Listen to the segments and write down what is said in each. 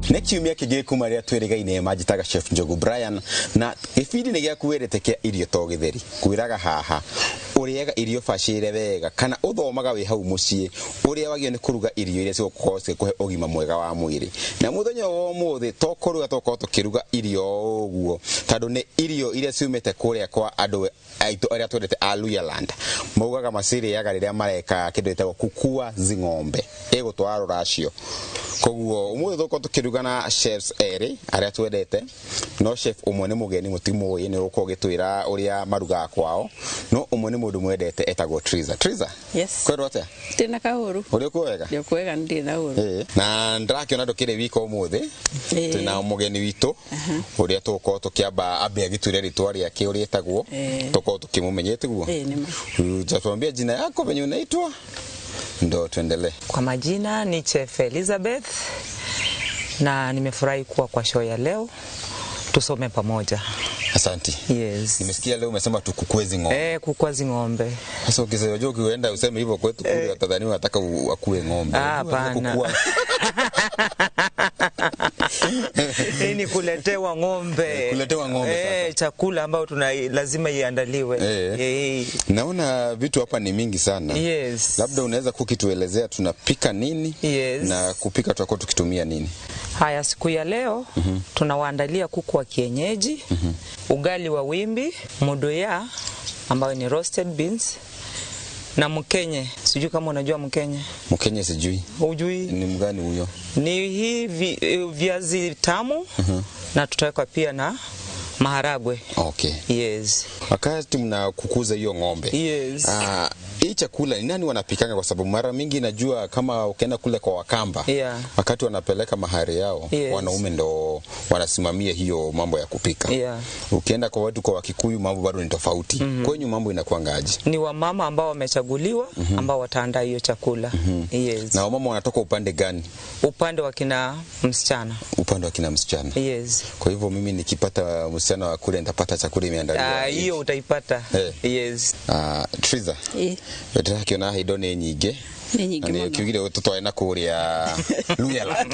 Nĩ kiumia kĩngĩ kuma rĩrĩa twĩrĩgaine manjĩtaga Chef Njogu Brian na gĩbindi nĩ gĩaku wendete kĩa irio to gĩtheri. Kwĩraga haha ũrĩaga irio bacĩrĩre wega kana ũthomaga wĩ hau mũciĩ ũrĩa wagĩrĩirwo nĩ kũruga irio iria cigũkorwo cigĩkũhe ũgima mwega wa mwĩrĩ. Na mũthenya wa ũmũthĩ to kũruga tũgũkorwo tũkĩruga irio o ũguo tondũ nĩ irio iria ciumĩte kũrĩa kwa andũ aitũ arĩa twendete a Luhyaland. Maugaga macirĩaga rĩrĩa mareka kĩndũ gĩtagwo kukua zing'ombe ĩgũtwara rũracio. Koguo ũmũthĩ tũgũkorwo tũkĩruga na chefs erĩ arĩa twendete, no chef ũmwe nĩ mũgeni mũtimũĩ, nĩ ũgũkorwo ũgĩtwĩra ũrĩa marugaga kwao, no ũmwe nĩ mũndũ mwendete etagwo Triza. Triza, Yes. kwendwo atĩa? Ndĩna kahũru. Ũrĩ kuo wega? Ndĩ kwega, ndĩ na ũru. Ĩĩ. Na ndĩrakĩona ndũkĩrĩ wika ũmũthĩ, twĩna mũgeni witũ ũrĩa tũgũkorwo tũkĩamba ambe agĩtwĩre rĩtwa rĩake ũrĩa etagwo, tũkorwo tũkĩmũmenyete guo. Ĩĩ nĩ ma. Utatuambia jina yako venye unaitwa ndo tuendelee. Kwa majina ni Chef Elizabeth na nimefurahi kuwa kwa show ya leo, tusome pamoja. Asante. Yes. Nimesikia leo umesema tukukwezi ng'ombe. Kukwezi ng'ombe. Sasa ukisema unajua ukienda useme hivyo kwetu kule watadhani unataka akue ng'ombe. Ah, hapana. Kukua. Hii ni kuletewa ng'ombe. Kuletewa ng'ombe sasa. Chakula ambayo tuna lazima iandaliwe. Naona vitu hapa ni mingi sana. Yes. Labda unaweza kukituelezea tunapika nini? Yes. Na kupika tutakuwa tukitumia nini? Haya, siku ya leo tunawaandalia kuku wa kienyeji, ugali wa wimbi, muduya ambayo ni roasted beans na mkenye. Sijui kama unajua mkenye. Mkenye sijui. Hujui? Ni mgani huyo? Ni hii viazi tamu na tutaweka pia na maharagwe. Okay. Yes. Wakati mnakukuza hiyo ng'ombe. Yes. Hii chakula ni nani wanapikanga? Kwa sababu mara mingi najua kama ukienda kule kwa Wakamba, Yeah. wakati wanapeleka mahari yao, Yes. wanaume ndo wanasimamia hiyo mambo ya kupika. Yeah. Ukienda kwa watu kwa Wakikuyu mambo bado ni tofauti. Kwenyu mambo inakuangaje? Ni wamama ambao wamechaguliwa ambao wataandaa hiyo chakula. Yes. Na wamama wanatoka upande gani? Upande wa kina msichana. Upande wa kina msichana. Yes. Kwa hivyo mimi nikipata msichana wa kule nitapata chakula imeandaliwa. Hiyo utaipata. Yes. Triza. Ndĩrakĩona indo nĩ nyingĩ. Nĩ nyingĩ Na nĩ mũno. kiugire tũtware na kũrĩa Luhyaland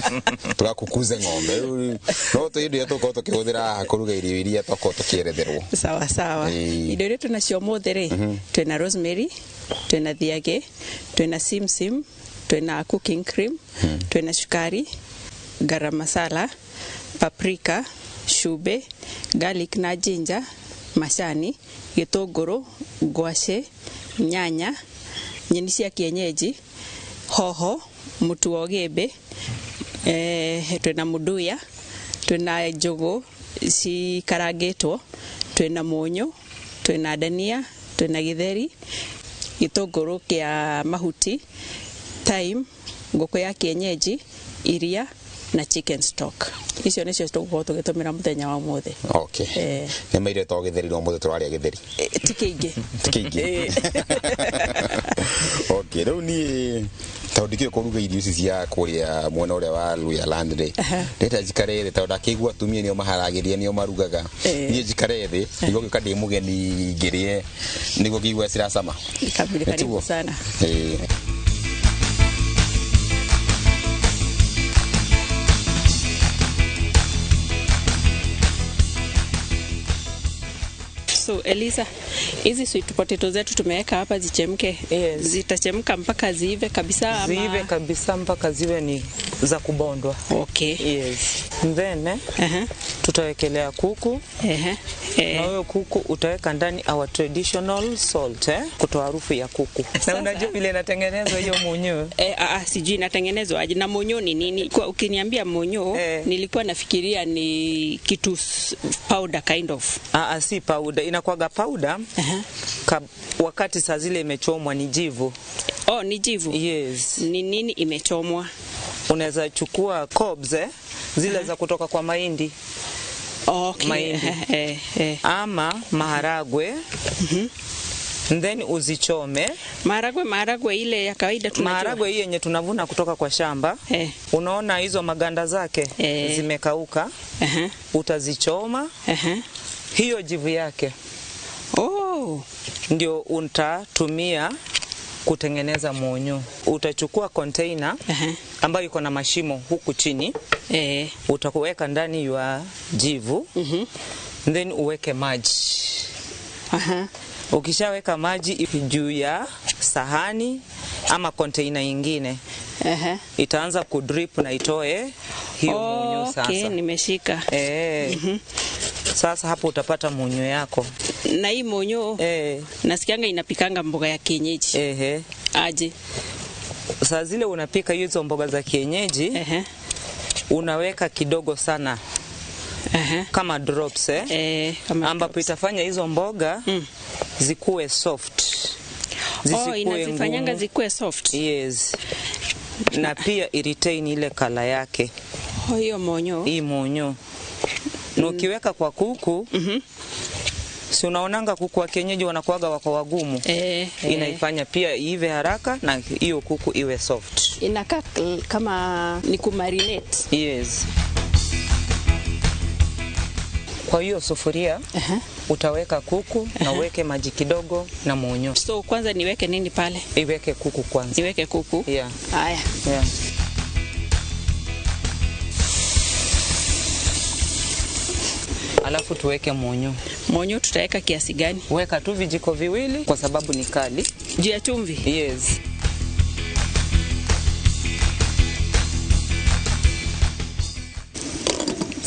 tũgakukuze ng'ombe. Rĩu no tũ indo iria tũgũkorwo tũkĩhũthĩra haha kũruga irio iria twakorwo tũkĩeretherwo. Sawa sawa. Indo iria twĩnacio ũmũthĩ rĩ, twĩna rosemary, twĩna thiagĩ, twĩna simsim, twĩna cooking cream, twĩna cukari, garam masala, paprika, cumbĩ, garlic na ginger, macani, gĩtũngũrũ, ngwacĩ, nyanya, nyeni cia kienyeji, hoho, mũtu wa ũgĩmbĩ, twĩna mũnduya, twĩna njũgũ cikarangĩtwo, twĩna mũnyũ, twĩna dania, twĩna gĩtheri, gĩtũngũrũ kĩa mahuti, thyme, ngũkũ ya kienyeji, iria na chicken stock. Icio nĩcio tũgũkorwo tũgĩtũmĩra mũthenya wa ũmũthĩ. Okay. Nĩ maire to gĩtheri no ũmũthĩ tũrarĩa gĩtheri. Ti kĩingĩ. Ti kĩingĩ. Okay, rĩu niĩ tondũ ndikĩũĩ kũruga irio ici cia kũrĩa mwena ũrĩa wa Luhyaland rĩ, ndĩrenda njikare thĩ tondũ ndakĩigua atumia nĩo maharagĩria nĩo marugaga. Niĩ njikare thĩ nĩguo ngĩũka ndĩ mũgeni ngĩrĩe nĩguo ngĩigue ciracama. Kabili, karibu sana. So Elisa, hizi sweet potato zetu tumeweka hapa zichemke. Yes. Zitachemka mpaka ziive kabisa ama? Ziive kabisa mpaka ziwe ni za kubondwa. Okay. Yes. Then tutawekelea kuku. Na huyo kuku utaweka ndani our traditional salt, kutoa harufu ya kuku. Na unajua vile inatengenezwa hiyo munyu? Sijui inatengenezwa aje. Na munyu ni nini? Kwa ukiniambia munyu, nilikuwa nafikiria ni kitu powder kind of. Si powder, inakuwaga powder. Wakati saa zile imechomwa ni jivu. Oh, ni jivu? Yes. Ni nini imechomwa? Unaweza chukua cobs, zile za kutoka kwa mahindi. Okay. Mahindi. Ama maharagwe. Then uzichome. Maharagwe ile ya kawaida tunajua. Maharagwe hii yenye tunavuna kutoka kwa shamba. Unaona hizo maganda zake zimekauka. Utazichoma. Hiyo jivu yake. Oh. Ndio utatumia Kutengeneza munyu. Utachukua container ambayo iko na mashimo huku chini. Utakuweka ndani ya jivu. Then uweke maji. Ukishaweka maji juu ya sahani ama container ingine, itaanza kudrip na itoe hiyo munyu sasa. Okay, nimeshika. Sasa hapo utapata munyu yako. Na hii munyu nasikianga inapikanga mboga ya kienyeji. Aje? Saa zile unapika hizo mboga za kienyeji, unaweka kidogo sana. Kama drops, kama ambapo itafanya hizo mboga zikuwe soft. Zisikuwe inazifanyanga zikuwe soft. Yes. Na pia iretain ile kala yake. Hiyo monyo. Hii monyo. Na ukiweka kwa kuku, si unaonanga kuku wa kienyeji wanakuaga wako wagumu. Inaifanya pia iive haraka na hiyo kuku iwe soft. Inakaa kama ni kumarinate. Yes. Kwa hiyo sufuria utaweka kuku na uweke maji kidogo na munyu. So kwanza niweke nini pale? Iweke kuku kwanza. Niweke kuku? Yeah. Haya. Yeah. Alafu tuweke munyu. Munyu tutaweka kiasi gani? Weka tu vijiko viwili kwa sababu ni kali. Juu ya chumvi? Yes.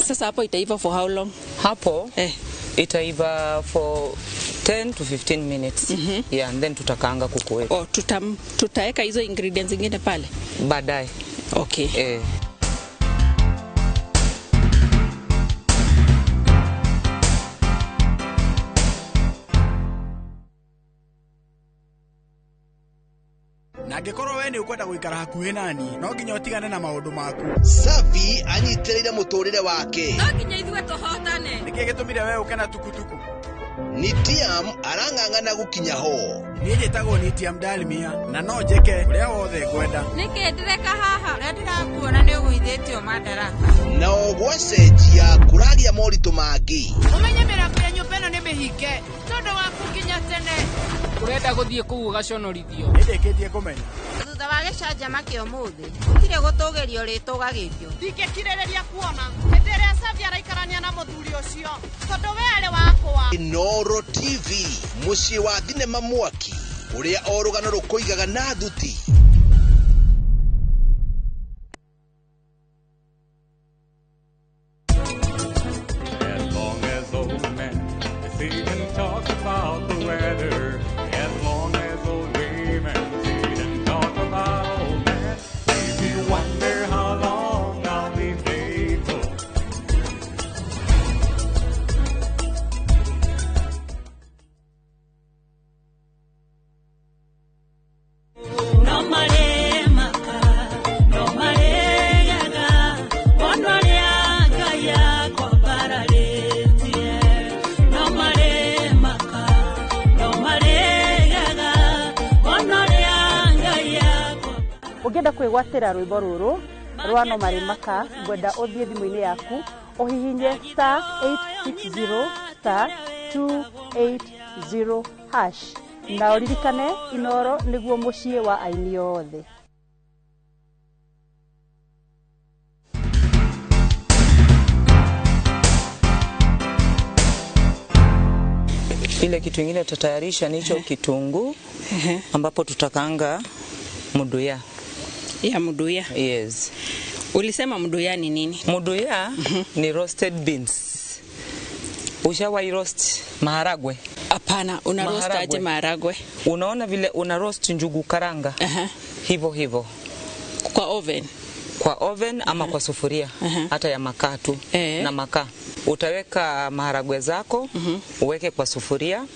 Sasa hapo itaiva for how long? Hapo itaiva for 10 to 15 minutes. Yeah, and then tutakaanga kuku wetu. Oh, tutaweka hizo ingredients zingine pale? Baadaye. Okay. Na angĩkorwo we nĩ ũkwenda gũikara hakuhĩ nani no nginya ũtigane na maũndũ maku. Safi anyitĩrĩire mũtũrĩre wake. No nginya ithuĩ tũhotane. Nĩkĩ gĩtũmire we ũke na tukutuku? Nitiam arang'ang'ana gũkinya ho. Niĩ njĩtagwo Nitiam Dalmia na no njĩke ũrĩa wothe ngwenda. Nĩkĩ ndĩreka haha? Ũrĩa ndĩrakuona nĩ ũgũithĩtio madaraka. Nao gwacenjia kũragĩa moritũ mangĩ. Ũmenye mĩrango ya nyũmba ĩno nĩ mĩhinge tondũ waku nginya tene. Urenda gũthiĩ kũu ũgaconorithio. Nĩndĩkĩtie kũmenya. Thutha wa gĩcanjama kĩa ũmũthĩ gũtirĩ gũtũgĩrio rĩtũgagĩrio. Ndingĩkirĩrĩria kuona hĩndĩ ĩrĩa Safi araikarania na mũthuri ũcio tondũ we arĩ wakwa. Inooro TV mũciĩ wa thinema mwaki ũrĩa o rũgano rũkũigaga na thuti. As long as old men sit and talk about the weather, as long as old women sit and talk about old men, if you wonder how long I'll be faithful. No mare maka, no mare yaga, ono ya kwa baraletie. No mare maka, no mare yaga, ono ya kwa. Ũngĩenda kwĩgwatĩra rwĩmbo rũrũ rwa no marĩ maka ngwenda ũthiĩ thimũ-inĩ yaku ũhihinye star 860 star 280 hash na ũririkane Inooro nĩguo mũciĩ wa aini othe. Ile kitu ingine tutatayarisha ni hicho kitunguu ambapo tutakaanga muduya. Ya muduya. Yes. Ulisema muduya ni nini? Muduya ni roasted beans. Ushawahi roast maharagwe? Hapana, una roast aje maharagwe? Unaona vile una roast njugu karanga? Hivyo hivyo. Kwa oven? Kwa oven ama kwa sufuria hata ya makaa tu na makaa. Utaweka maharagwe zako, uweke kwa sufuria.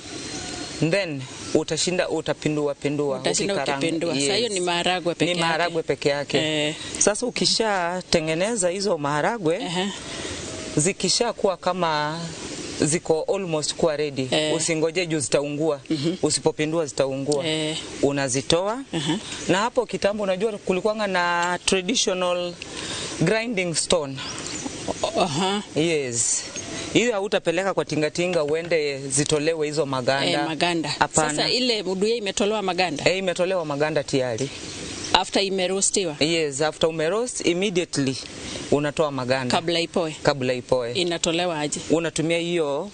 Then utashinda utapindua pindua ukikaranga. Yes. Sasa hiyo ni maharagwe peke yake. Ni maharagwe peke yake. Sasa ukishatengeneza hizo maharagwe, zikisha kuwa kama ziko almost kuwa ready, usingoje juu zitaungua. Usipopindua zitaungua. Unazitoa. Na hapo kitambo unajua kulikuwa na traditional grinding stone. Yes. Hiyo hautapeleka kwa tingatinga uende zitolewe hizo maganda. Maganda. Hapana. Sasa ile muduya imetolewa maganda? Imetolewa maganda tayari. After imeroastiwa? Yes, after umeroast immediately unatoa maganda. Kabla ipoe? Kabla ipoe. Inatolewa aje? Unatumia hiyo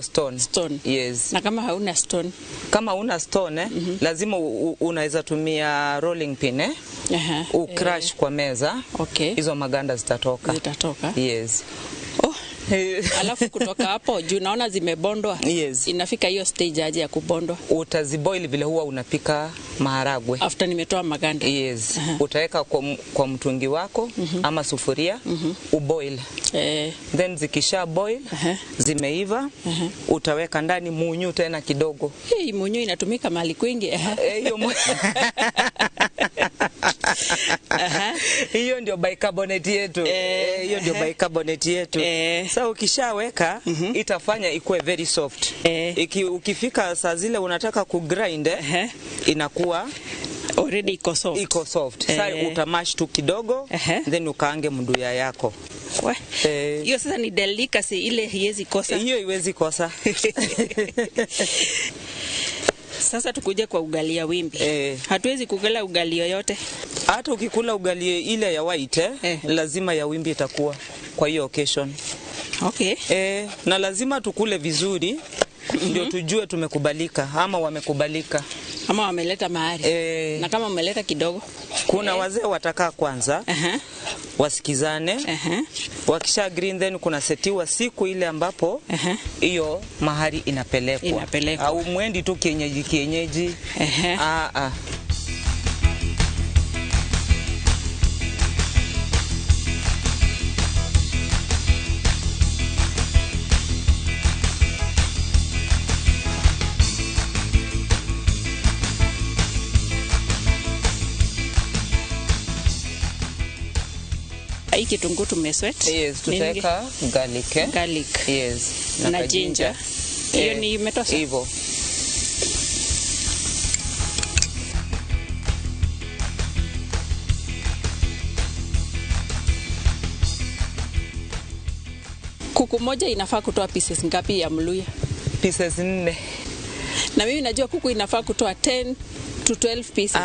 stone. Stone. Yes. Na kama hauna stone? Kama una stone lazima unaweza tumia rolling pin ucrash kwa meza. Okay. Hizo maganda zitatoka. Zitatoka. Yes. Oh. Alafu kutoka hapo juu naona zimebondwa. Yes. Inafika hiyo stage aje ya kubondwa? Utaziboil vile huwa unapika maharagwe. After nimetoa maganda. Yes. Utaweka kwa mtungi wako ama sufuria uboil. Then zikisha boil zimeiva, utaweka ndani munyu tena kidogo. Hey, munyu inatumika mahali kwingi. Hiyo hiyo ndio bicarbonate yetu. Hiyo ndio bicarbonate yetu. Sasa ukishaweka itafanya ikuwe very soft. Ukifika saa zile unataka kugrind inakuwa already iko soft. Iko soft. Sasa utamash tu kidogo then ukaange mduya yako. Hiyo sasa ni delicacy ile hiwezi kosa. Hiyo haiwezi kosa. Sasa tukuje kwa ugali ya wimbi. Hatuwezi kukula ugali yoyote. Hata ukikula ugali ile ya white lazima ya wimbi itakuwa kwa hiyo occasion. Okay. Na lazima tukule vizuri ndio tujue tumekubalika ama wamekubalika ama wameleta mahari. Na kama wameleta kidogo, kuna wazee watakaa kwanza wasikizane. Wakisha green then kuna setiwa siku ile ambapo hiyo mahari inapelekwa. Au mwendi tu kienyeji kienyeji. Hii kitunguu tumesweat. Yes, tutaweka garlic. Garlic. Yes, na ginger. Hiyo ni imetosha. Hivyo. Kuku moja inafaa kutoa pieces ngapi ya Mluya? Pieces 4. Na mimi najua kuku inafaa kutoa 10 to 12 pieces.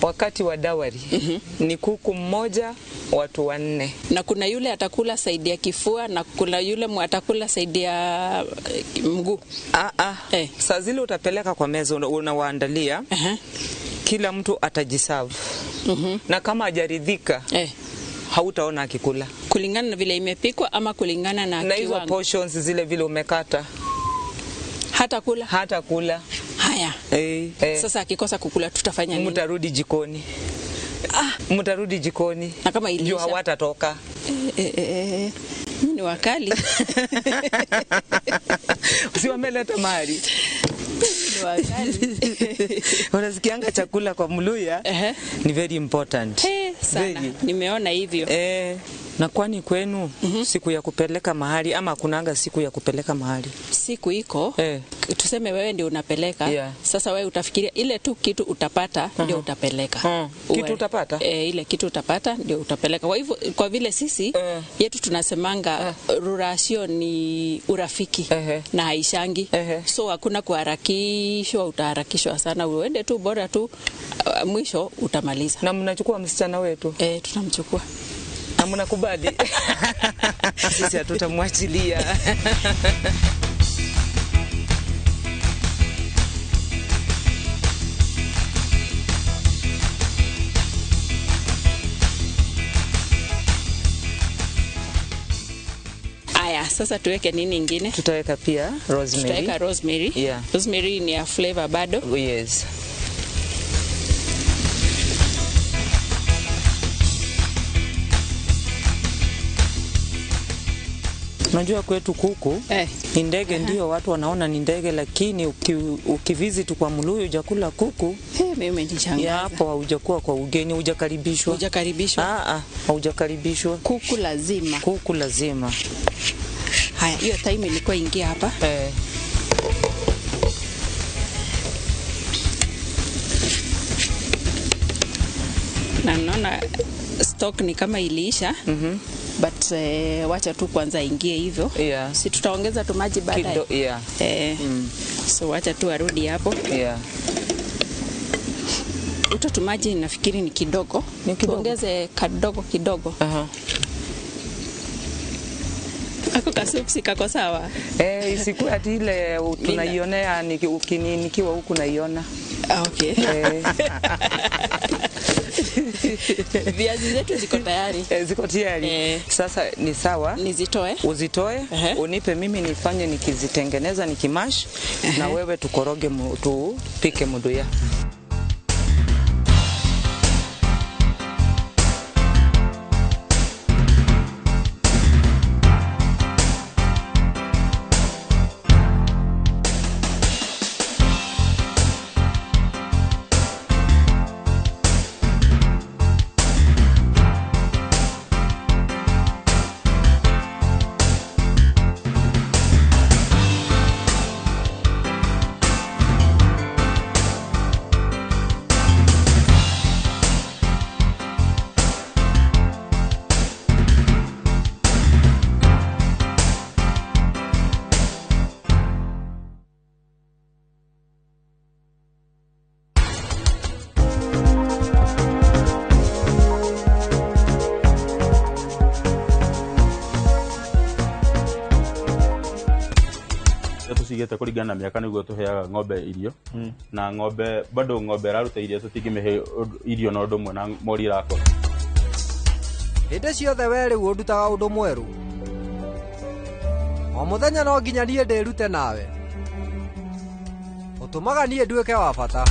Wakati wa dawari ni kuku mmoja watu 4. Na kuna yule atakula saidi ya kifua na kuna yule atakula saidi ya mguu. Saa zile utapeleka kwa meza unawaandalia. Kila mtu atajiserve. Na kama hajaridhika hautaona akikula. Kulingana na vile imepikwa ama kulingana na na hizo portions zile vile umekata. Hata kula. Hata kula. Haya. Sasa akikosa kukula tutafanya nini? Mtarudi jikoni. Mtarudi jikoni. Na kama iliisha? Juu hawatatoka. Mimi ni wakali. Si wameleta mahari. Ni wakali. Unasikianga chakula kwa Mluya ni very important. Sana. Very. Nimeona hivyo. Na kwani kwenu siku ya kupeleka mahali ama kunanga siku ya kupeleka mahali? Siku iko. Tuseme wewe ndio unapeleka. Sasa wewe utafikiria ile tu kitu utapata ndio utapeleka. Kitu utapata? Ile kitu utapata ndio utapeleka. Kwa hivyo kwa vile sisi yetu tunasemanga rurasio ni urafiki na haishangi. So hakuna kuharakishwa, utaharakishwa sana. Uende tu bora tu mwisho utamaliza. Na mnachukua msichana wetu? Tunamchukua. Na mnakubali? Sisi hatutamwachilia. Aya, sasa tuweke nini ingine? Tutaweka pia rosemary. Tutaweka rosemary. Yeah. Rosemary ni ya flavor bado. Yes. Unajua kwetu kuku ni ndege, ndio watu wanaona ni ndege, lakini ukivisit kwa Mluya hujakula kuku, mimi umenishangaza. Hapo haujakuwa kwa ugeni, hujakaribishwa. Hujakaribishwa. Haujakaribishwa. Kuku lazima. Kuku lazima. Haya, hiyo time ilikuwa ingia hapa. Na naona stock ni kama iliisha. But wacha tu kwanza ingie hivyo. Yeah. Si tutaongeza tu maji baadaye. Yeah. So wacha tu arudi hapo. Yeah. Uto tu maji nafikiri ni kidogo. Tuongeze kadogo kidogo. Ako kasupsi kako sawa. Isikuwe ati ile tunaionea nikiwa huku naiona. Okay. Viazi zetu ziko tayari. Ziko tayari. Sasa ni sawa. Nizitoe. Uzitoe, unipe mimi nifanye nikizitengeneza nikimash na wewe tukoroge tupike muduya. Tucigĩte kũringana na mĩaka nĩguo tũheaga ng'ombe irio na ng'ombe bado ng'ombe ĩraruta irio tũtingĩmĩhe irio na ũndũ ũmwe na mori ĩrakũra. Hĩndĩ ciothe we rĩu ũndutaga ũndũ mwerũ. O mũthenya no nginya niĩ ndĩrute nawe. Ũtũmaga niĩ nduĩke wa bata.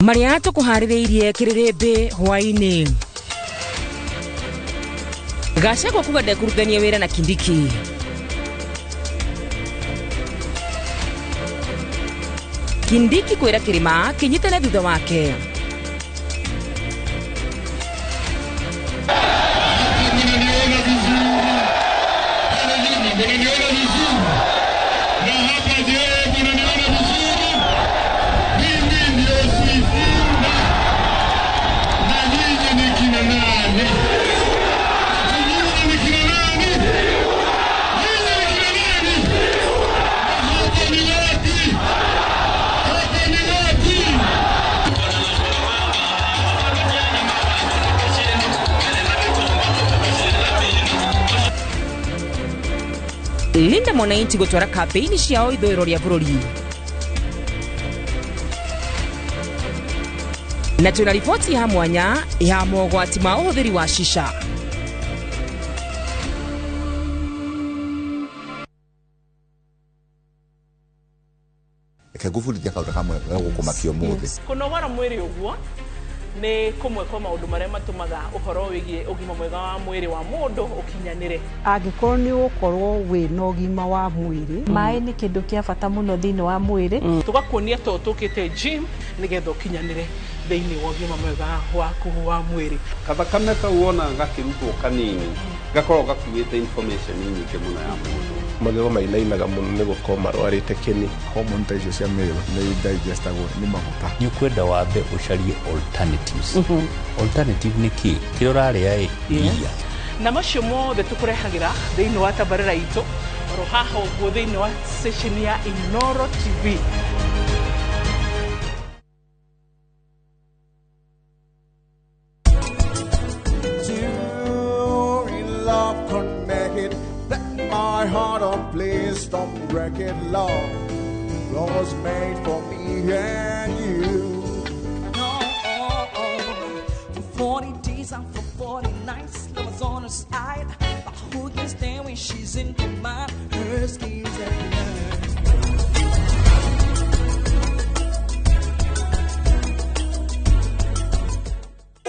Maria tukuharĩrĩirie kĩrĩrĩmbĩ hwaĩ-inĩ. Gachagua kuga ndekũrutithania wĩra na Kindiki. Kindiki kwĩra Kĩrĩma kĩnyitane thutha wake. Linda Mwananchi gutwara kampeini ciao ithũĩro rĩa bũrũri. Na twĩna riboti ya mwanya ya mogwati ma ũhũthĩri wa shisha. Reke ngũbundithia kaũndũ kamwe ga gũkũmakia ũmũthĩ. Kũnogora mwĩrĩ ũguo nĩ kũmwe kwa maũndũ marĩa matũmaga ũhoro wĩgiĩ ũgima mwega wa mwĩrĩ wa mũndũ ũkinyanĩre. Angĩkorwo nĩ ũgũkorwo wĩna ũgima wa mwĩrĩ. Maĩ nĩ kĩndũ kĩa bata mũno thĩinĩ wa mwĩrĩ. Tũgakuonia to tũkĩte gym nĩgetha ũkinyanĩre thĩinĩ wa ũgima mwega waku wa mwĩrĩ. Kathakame kau wonaga gakĩrutwo kanini gakoragwo gakuĩte information nyingĩ mũno ya mũndũ. Magego mainainaga mũno nĩ gũkorwo marwarĩte kĩni. Hormone ta icio cia male nĩ digestagwo nĩ maguta. Nĩ ũkwenda wambe ũcarie alternatives. Alternative nĩ kĩ? Kĩrĩa ũrarĩa ĩ iria. Na macio mothe tũkũrehagĩra thĩinĩ wa tabarĩra itũ oro haha ũguo thĩinĩ wa session ya Inooro TV. My heart on please don't break it, love. Love was made for me and you. No, for 40 days and for 40 nights, love was on her side. But who can stand when she's in demand? Her schemes and plans.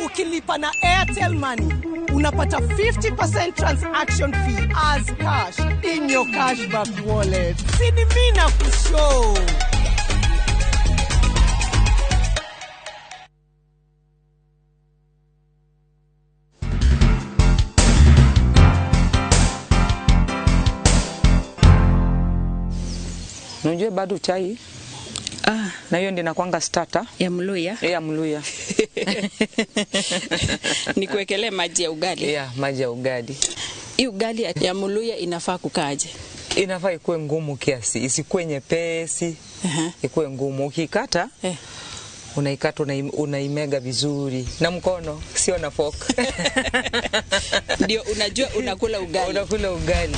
Ukilipa na Airtel Money unapata 50% transaction fee as cash in your cashback wallet. Sini mina kushow. Unajua bado chai na hiyo ndio inakuanga starter ya Mluya. Ya Mluya. Nikuwekelee maji ya ugali. Yeah, maji ya ugali. Hii ugali ya Mluya inafaa kukaaje? Inafaa ikuwe ngumu kiasi, isikuwe nyepesi. Ikuwe ngumu. Ukikata unaikata unaimega vizuri na mkono, sio na fork. Ndio unajua unakula ugali. Unakula ugali.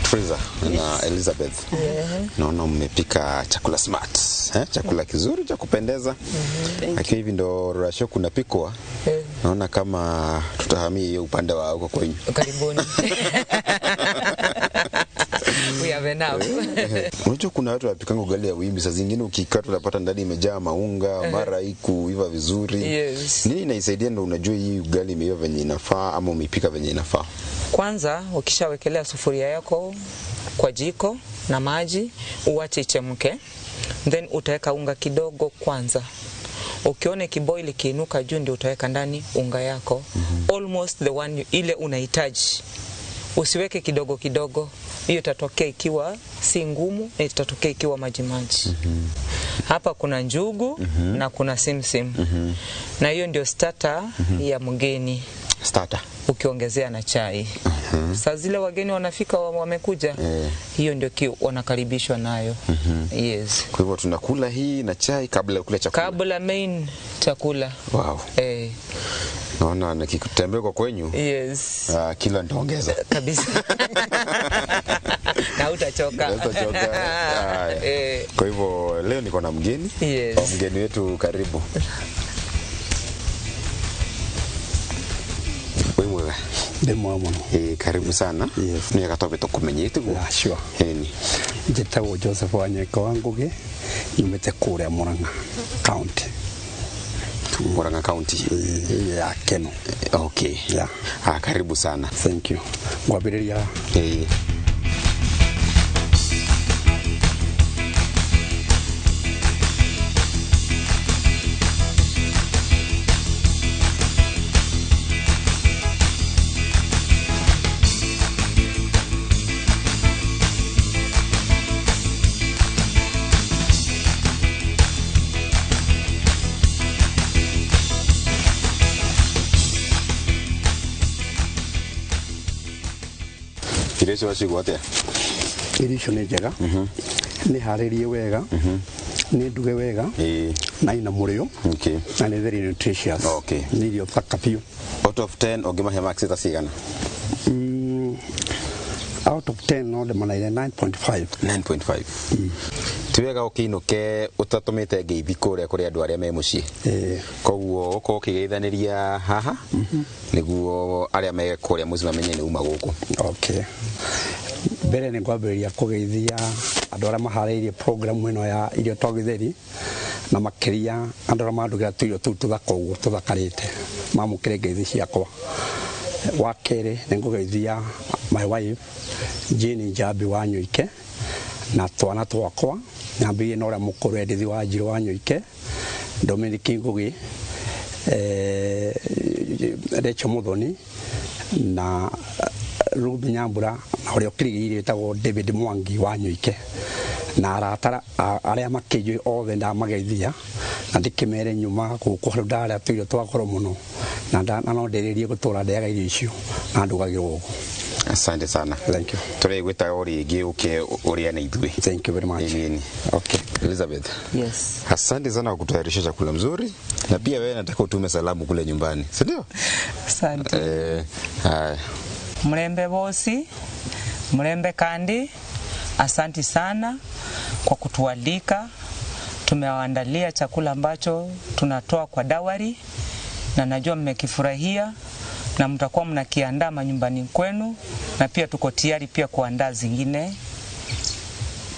Triza na Elizabeth. Naona mmepika chakula smart, chakula kizuri cha kupendeza. Lakini hivi ndo rasho kunapikwa. Naona kama tutahamia hiyo upande wa huko kwenyu. Karibuni. We have enough. Unajua kuna watu wanapikanga ugali ya wimbi, saa zingine ukikata unapata ndani imejaa maunga, mara haikuiva vizuri. Yes. Nini inaisaidia ndo unajua hii ugali imeiva venye inafaa ama umeipika venye inafaa? Kwanza ukishawekelea sufuria yako kwa jiko na maji, uache ichemke, then utaweka unga kidogo kwanza. Ukiona kiboil ikiinuka juu, ndio utaweka ndani unga yako. Almost the one ile unahitaji. Usiweke kidogo kidogo, hiyo itatokea ikiwa si ngumu, na itatokea ikiwa maji maji. Hapa kuna njugu na kuna simsim. Na hiyo ndio starter ya mgeni. Starter. Ukiongezea na chai. Saa zile wageni wanafika wamekuja, hiyo ndio wanakaribishwa nayo. Yes. Kwa hivyo tunakula hii na chai kabla ya kula chakula. Kabla main chakula. Wow. Naona nikitembea kwa kwenyu. Yes. Kilo nitaongeza. Kabisa. Na hutachoka. Hutachoka. Kwa hivyo leo niko na mgeni. Yes. Mgeni wetu karibu. Wimwega. Ndĩ mwega mũno. Karibu sana. Yes. Nĩ wega twambe tũkũmenye tiguo. Sure. Ĩni. Njĩtagwo Joseph Wanyeka wa Ngũgĩ, nyumĩte kũrĩa Murang'a County. Murang'a County. Ya Keno. Okay. Yeah. Karibu sana. Thank you. Ngwambĩrĩria. Irio icio wacigua atia? Irio icio nĩ njega, nĩ harĩrie wega, nĩ nduge wega, na ina mũrĩo, na nĩ very nutritious. Nĩ irio thaka biũ. Out of 10 ũngĩmahe marks ta cigana? Out of 10 no ndĩmanaire 9.5. 9.5. Ti wega ũkĩinũke ũtatũmĩte ngeithi kũrĩa kũrĩ andũ arĩa me mũciĩ. Koguo ũkorwo ũkĩgeithanĩria haha nĩguo arĩa me kũrĩa mũciĩ mamenye nĩ uma gũkũ. Okay. Mbere nĩ ngwambĩrĩria kũgeithia andũ arĩa maharĩirie program ĩno ya irio to gĩtheri, na makĩria andũ arĩa mandugĩra tũirio tũu tũthaka ũguo tũthakarĩte, mamũkĩre ngeithi ciakwa. Wa kerĩ nĩ ngũgeithia my wife Jane Njambi wa Nyoike na twana twakwa, nyambĩrĩrie na ũrĩa mũkũrũ Edith wa Njirũ wa Nyoike, Dominic Ngũgĩ, Rachel Muthoni na Ruby Nyambura, na ũrĩa ũkĩrigĩrĩirie wĩtagwo David Mwangi wa Nyoike, na arata arĩa makĩnjũĩ othe ndamageithia, na ndĩkĩmere nyuma gũkũ handũ ndarĩa tũirio twa goro mũno, na no ndĩrĩrie gũtũra ndĩaga irio icio na ndugagĩrwo gũkũ. Asante sana. Thank you. Tũrĩgwĩtaga o rĩngĩ ũke ũrĩane ithuĩ. Thank you very much. Okay. Elizabeth. Yes. Asante sana kwa kutayarisha chakula mzuri, na pia wewe nataka utume salamu kule nyumbani, si ndio? Asante. Haya. Mrembe bosi, mrembe kandi, asanti sana. kwa kutualika. Tumewaandalia chakula ambacho tunatoa kwa dawari na najua mmekifurahia na mtakuwa mnakiandaa manyumbani kwenu, na pia tuko tayari pia kuandaa zingine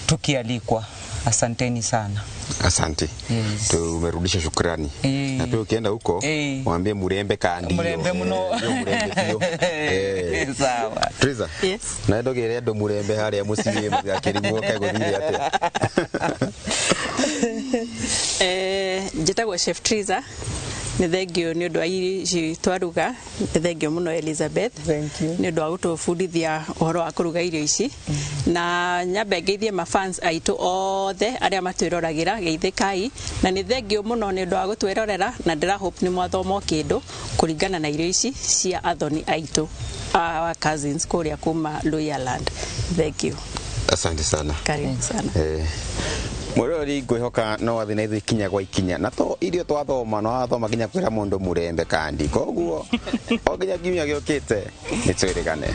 tukialikwa. Asanteni sana. Asante. Yes. Tumerudisha shukrani. Na pia ukienda huko waambie murembe kandi. Murembe muno. Murembe biũ. Sawa. Triza. Yes. Na ndũgĩre andũ murembe harĩa mũciĩ mũtigakĩrigwo kaĩ gũthire atĩa. Njĩtagwo Chef Triza. Nĩ thengio nĩ ũndũ wa irio ici twaruga. Nĩ thengio mũno Elizabeth nĩ ũndũ wa gũtũbundithia ũhoro wa kũruga irio ici. Na nyambe ngeithie mafans aitũ othe arĩa matwĩroragĩra, geithĩkai. Na nĩ thengio mũno nĩ ũndũ wa gũtwĩrorera, na ndĩra hope nĩ mwathoma o kĩndũ kũringana na irio ici cia athoni aitũ, our cousins kũrĩa kuma Luhyaland. Thank you. Asante sana. Karibu sana. Mwĩroreri, ngwĩhoka no wathiĩ na ithuĩ ikinya gwa ikinya, na to irio twathoma, no wathoma nginya kwĩra mũndũ mũrembe kandi. Koguo o nginya kiumia gĩũkĩte nĩ twĩrĩgane.